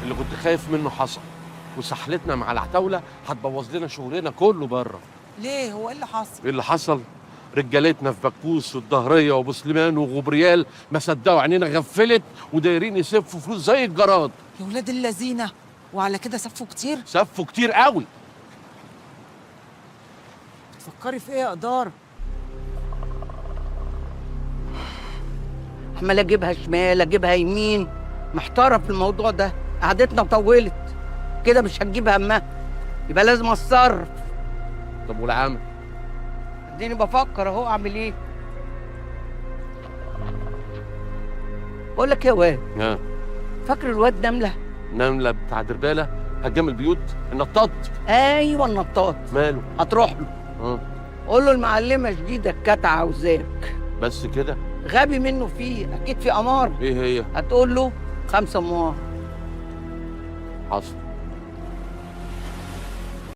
اللي كنت خايف منه حصل، وسحلتنا مع العتاوله هتبوظ لنا شغلنا كله بره. ليه؟ هو ايه اللي حصل؟ ايه اللي حصل؟ رجالتنا في بكوس والظهريه وابو سليمان وغبريال ما صدقوا عينينا غفلت، ودايرين يسفوا فلوس زي الجراد. يا ولاد اللذينه، وعلى كده سفوا كتير؟ سفوا كتير قوي. بتفكري في ايه يا قدار؟ عمال اجيبها شمال اجيبها يمين، محتارة في الموضوع ده. قعدتنا طولت كده، مش هتجيب همها، يبقى لازم اتصرف. طب والعامل؟ اديني بفكر اهو اعمل ايه. بقول لك يا واد، فاكر الواد نملة؟ نملة بتاع درباله هجام البيوت النطاط؟ ايوه النطاط. ماله؟ هتروح له. قول له المعلمة شديدة الكتعه عاوزاك. بس كده؟ غبي منه فيه، اكيد في اماره. ايه هي؟ هتقول له 5 موار. حصل.